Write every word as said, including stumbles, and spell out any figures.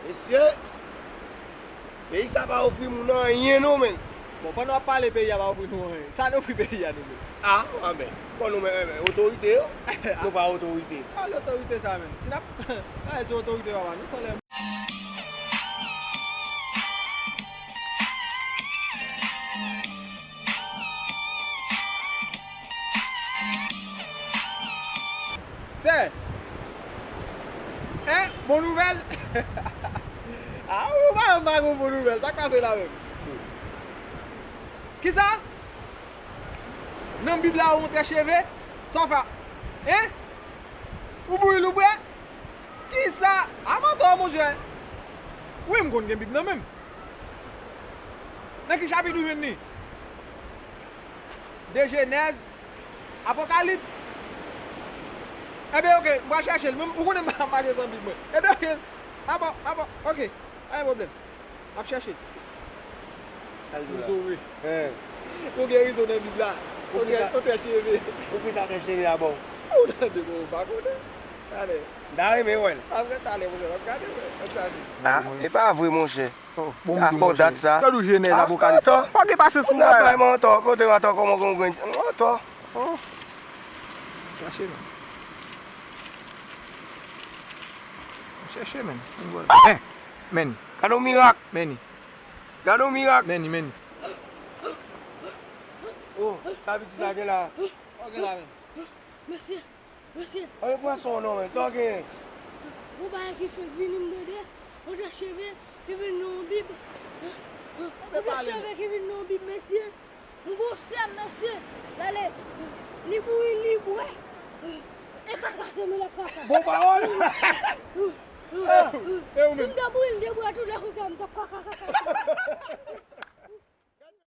Mesye, peyi sa pa ofri moun anyen non, menn. Bon, pandan w ap pale, peyi a pa ofri nou anyen. Sa n ofri peyi a nou menm? Ah, anben. Bon, nou menm, eh, otorite yo. Nou pa otorite. Pa otorite sa menm. Si n ap pale sou otorite, papa, nou se lè Sè! Hein? Bon nouvèl? Ah, ou pa yon bagon bon nouvèl. Sa k pase la menm? Kisa? Nan Bib la, ou montre cheve? Sa w fè? Hein? Ou bouyi l ou bwè? Kisa? A mantò, monchè. Wi, m konn gen Bib nan men m. Nan ki chapit ou jwenn li? De Jenèz, Apokalips. Ebyen, oke, m pral chèche l. Mwen, ou konnen m pa mache san Bib mwen. Ebyen, oke. A bon, a bon, oke. Pa gen pwoblèm. M ap chèche l. Sa l di w la? Ou sove. Hein. Ou gen rezon nan Bib la. Ou gen, ou te cheve. Ou ki sa te cheve a bon? Ou tande bon, ou pa konnen. Talè. M ta renmen wè l. Apre talè, monchè, m ap gade, wè. M ap gade. Ah, e pa vre, monchè. Oh, bon, a bon dat sa. Gad ou Jenèz, Apokalips. Fòk gen pasyans pou mwen la. Bay mwen antò, kote w antò, kòman konn grenn antò? Oh. Chache men. Chache men. Eh, men. Gad yon mirak. Men. Gad yon mirak. Men, men. Oh, sa piti sa gen la. Sa gen la men. Mesye, mesye. An, pran son non, men. Sa w genyen? Gon bagay ki fenk vini m tande. Yon de cheve ki vin nan yon Bib. Yon de cheve ki vin nan yon Bib, mesye. M gon sè, mesye. L ale, li bouyi, li bwè. E kaka se men l ap kaka. Bon pawòl. E ou menm? Si m te bouyi, m te bwè tou lè konsa, m t ap kaka, kaka.